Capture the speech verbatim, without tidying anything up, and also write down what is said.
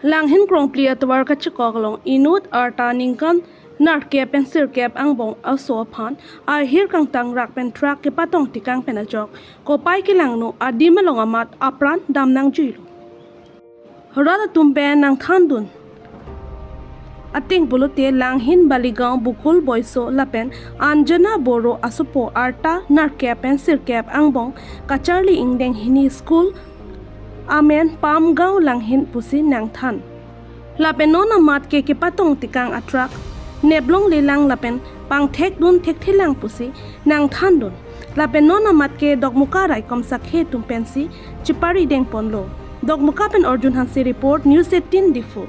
Langhin Krongpli atovar kachekok along inut arta ningkan nerkep pen sirkep angbong aso aphan ahir kangtang rak pen truck kepatong tekang pen ajok kopai kelangno adim along amat apran dam nangjuilo. Rat atum pen nangthandun ateng pulote Langhin Baligaon Bukul Boiso lapen Anjana Boro asopo arta nerkep pen sirkep angbong kacharli ingdeng hini school amen Pamgaon Langhin pusi nangthan. Lapen non amat ke kepatong tekang atruck neplonglelang lapen pangthekdun thekthelang pusi nangthandun. Lapen non amat ke Dokmoka raikom sakhe atum pensi cheparideng ponlo. Dokmoka pen Arjun Hanse report, News eighteen Diphu.